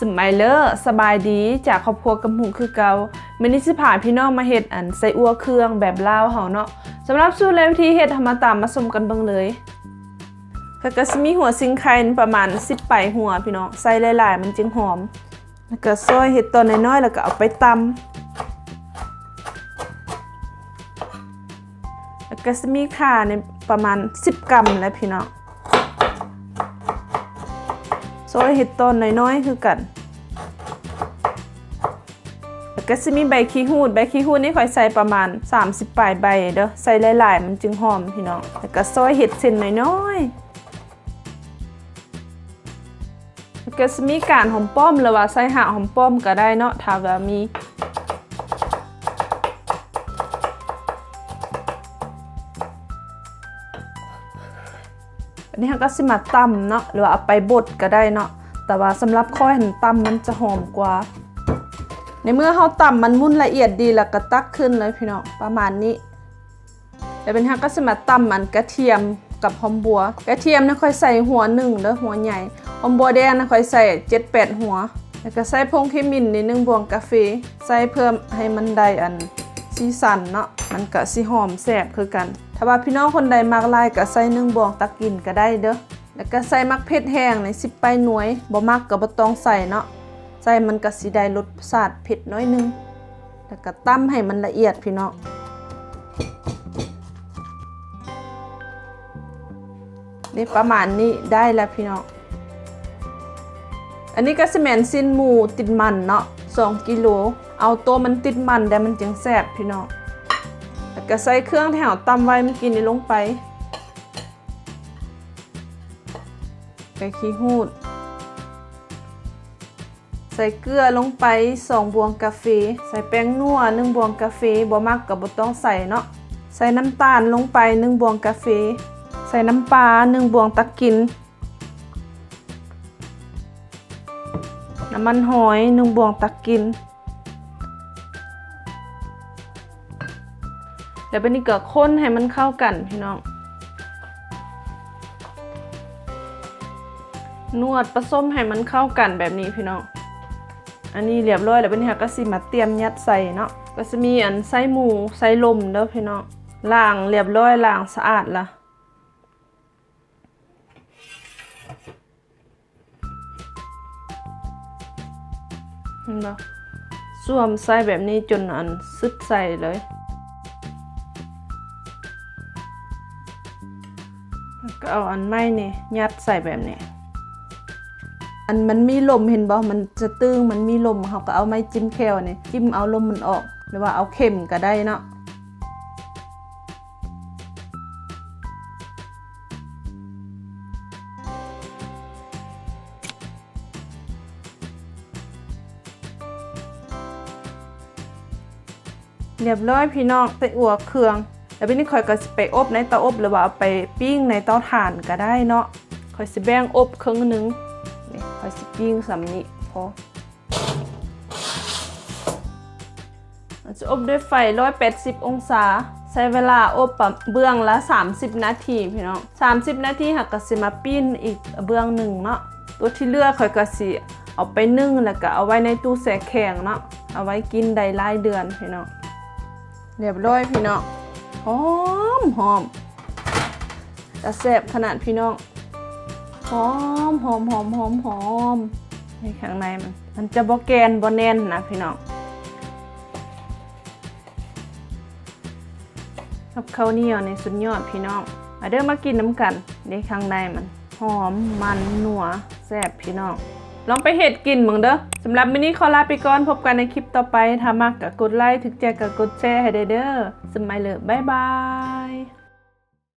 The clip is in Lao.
ສະບາຍດີ ຈາກຄອບຄົວກຳມຸຄືເກົ່າ. ມື້ນີ້ຊິພາພີ່ນ້ອງມາເຮັດອັນໄສ້ອົ່ວເຄື່ອງແບບລາວເຮົາເນາະ. ສຳລັບສູດ ແລະ ວິທີເຮັດ ເຮົາມາຕາມມາຊົມກັນເບິ່ງເລີຍ. ແລ້ວກໍຊິມີຫົວຊິງໄຄປະມານສິບປາຍຫົວພີ່ນ້ອງ, ໃສ່ຫຼາຍໆມັນຈຶ່ງຫອມ. ແລ້ວກໍຊອຍເຮັດຕອນນ້ອຍໆ ແລ້ວກໍເອົາໄປຕຳ. ແລ້ວກໍຊິມີຂ່ານີ້ປະມານສິບກຳແຫຼະພີ່ນ້ອງ, ຊອຍເຮັດຕອນນ້ອຍໆຄືກັນ. ແລ້ວກໍຊິມີໃບຂີ້ຫູດ, ໃບຂີ້ຫູດນີ້ຂ້ອຍໃສ່ປະມານສາມສິບປາຍໃບເດີ້, ໃສ່ຫຼາຍໆມັນຈຶ່ງຫອມພີ່ນ້ອງ. ແລ້ວກໍຊອຍເຮັດເສັ້ນນ້ອຍໆ. ແລ້ວກໍຊິມີການຫອມປ້ອມ ຫຼືວ່າໃສ່ຮາກຫອມປ້ອມກໍໄດ້ເນາະ ຖ້າວ່າມີ. ອັນນີ້ເຮົາກໍຊິມາຕຳເນາະ ຫຼືວ່າເອົາໄປບົດກໍໄດ້ເນາະ, ແຕ່ວ່າສຳລັບຂ້ອຍຫັ້ນຕຳມັນຈະຫອມກວ່າ. ໃນເມື່ອເຮົາຕຳມັນໝຸ່ນລະອຽດດີ ແລ້ວກໍຕັກຂຶ້ນເລີຍພີ່ນ້ອງ ປະມານນີ້. ແລ້ວບັດນີ້ເຮົາກໍຊິມາຕຳອັນກະທຽມກັບຫອມບົວ. ກະທຽມນະຂ້ອຍໃສ່ຫົວໜຶ່ງເດີ້ ຫົວໃຫຍ່. ຫອມບົວແດງນະຂ້ອຍໃສ່ເຈັດແປດຫົວ. ແລ້ວກໍໃສ່ຜົງຂະມິ້ນນີ້ໜຶ່ງບ່ວງກາເຟ ໃສ່ເພື່ອໃຫ້ມັນໄດ້ອັນສີສັນເນາະ, ມັນກໍຊິຫອມແຊບຄືກັນ. ຖ້າວ່າພີ່ນ້ອງຄົນໃດມັກຫຼາຍກໍໃສ່ໜຶ່ງບ່ວງຕັກກິນກໍໄດ້ເດີ້. ແລ້ວກໍໃສ່ໝາກເຜັດແຫ້ງໃນສິບປາຍໜ່ວຍ, ບໍ່ມັກກໍບໍ່ຕ້ອງໃສ່ເນາະ, ໃສ່ມັນກໍຊິໄດ້ລົດຊາດເຜັດໜ້ອຍໜຶ່ງ. ແລ້ວກໍຕຳໃຫ້ມັນລະອຽດພີ່ນ້ອງ. ນີ້ປະມານນີ້ໄດ້ແລ້ວພີ່ນ້ອງ. ອັນນີ້ກໍຊິແມ່ນຊີ້ນໝູຕິດມັນເນາະ ສອງກິໂລ. ເອົາໂຕມັນຕິດມັນໄດ້ ມັນຈຶ່ງແຊບພີ່ນ້ອງ. ແລ້ວກໍໃສ່ເຄື່ອງທີ່ເຮົາຕຳໄວ້ເມື່ອກີ້ນີ້ລົງໄປ. ໃບຂີ້ຫູດ. ໃສ່ເກືອລົງໄປສອງບ່ວງກາເຟ, ໃສ່ແປ້ງນົວໜຶ່ງບ່ວງກາເຟ, ບໍ່ມັກກໍບໍ່ຕ້ອງໃສ່ເນາະ. ໃສ່ນ້ຳຕານລົງໄປໜຶ່ງບ່ວງກາເຟ, ໃສ່ນ້ຳປາໜຶ່ງບ່ວງຕັກກິນ, ນ້ຳມັນຫອຍໜຶ່ງບ່ວງຕັກກິນ. ແລ້ວບັດນີ້ກໍຄົນໃຫ້ມັນເຂົ້າກັນພີ່ນ້ອງ, ນວດປະສົມໃຫ້ມັນເຂົ້າກັນແບບນີ້ພີ່ນ້ອງ. ອັນນີ້ລຽບຮ້ອຍແລ້ວ, ບັດນີ້ເຮົາກໍຊິມາຕຽມຍັດໃສ່ເນາະ. ກໍຊິມີອັນໄສ້ໝູ, ໄສ້ລົມເດີ້ພີ່ນ້ອງ, ລ້າງລຽບຮ້ອຍ, ລ້າງສະອາດລະ. ເຫັນບໍ່? ສວມໃສ່ແບບນີ້ຈົນອັນຊຶດໃສ່ເລີຍ. ແລ້ວກໍເອົາອັນໄມ້ນີ້ຍັດໃສ່ແບບນີ້. ອັນມັນມີລົມ ເຫັນບໍ່? ມັນຈະຕຶງ, ມັນມີລົມ, ເຮົາກໍເອົາໄມ້ຈິ້ມແຂ້ວນີ້ ຈິ້ມເອົາລົມມັນອອກ ຫຼືວ່າເອົາເຂັມກໍໄດ້ເນາະ. ລຽບຮ້ອຍພີ່ນ້ອງ, ໄສ້ອົ່ວເຄື່ອງ. ແລ້ວບັດນີ້ຂ້ອຍກໍຊິໄປອົບໃນເຕົາອົບ ຫຼືວ່າເອົາໄປປີ້ງໃນເຕົາຖ່ານກໍໄດ້ເນາະ. ຂ້ອຍຊິແບ່ງອົບເຄິ່ງໜຶ່ງ. ນີ້ ຂ້ອຍຊິປີ້ງສ່ຳນີ້ພໍ. ຈະອົບດ້ວຍໄຟຮ້ອຍແປດສິບອົງສາ, ໃຊ້ເວລາອົບປະ ເບື້ອງລະສາມສິບນາທີພີ່ນ້ອງ. ສາມສິບນາທີເຮົາກໍຊິມາປີ້ນອີກເບື້ອງໜຶ່ງເນາະ. ຕົວທີ່ເຫຼືອຂ້ອຍກໍຊິເອົາໄປໜຶ້ງ ແລ້ວກໍເອົາໄວ້ໃນຕູ້ແຊ່ແຂງເນາະ, ເອົາໄວ້ກິນໄດ້ຫຼາຍເດືອນພີ່ນ້ອງ. ລຽບຮ້ອຍພີ່ນ້ອງ, ຫອມໆ. ຕາແຊບຂະໜາດພີ່ນ້ອງ, ຫອມໆໆໆໆ. ໃນຂ້າງໃນມັນ ມັນຈະບໍ່ແກ່ນບໍ່ແໜ້ນນະພີ່ນ້ອງ. ກັບເຂົ້າໜຽວນີ້ສຸດຍອດພີ່ນ້ອງ, ມາເດີ້ ມາກິນນຳກັນ. ໃນຂ້າງໃນມັນຫອມ ມັນ ນົວ ແຊບພີ່ນ້ອງ, ລອງໄປເຮັດກິນເບິ່ງເດີ້. ສຳລັບມື້ນີ້ຂໍລາໄປກ່ອນ, ພົບກັນໃນຄລິບຕໍ່ໄປ. ຖ້າມັກກໍກົດໄລ, ຖືກໃຈກໍກົດແຊໃຫ້ແດ່ເດີ້. ສະບາຍດີ ບາຍບາຍ.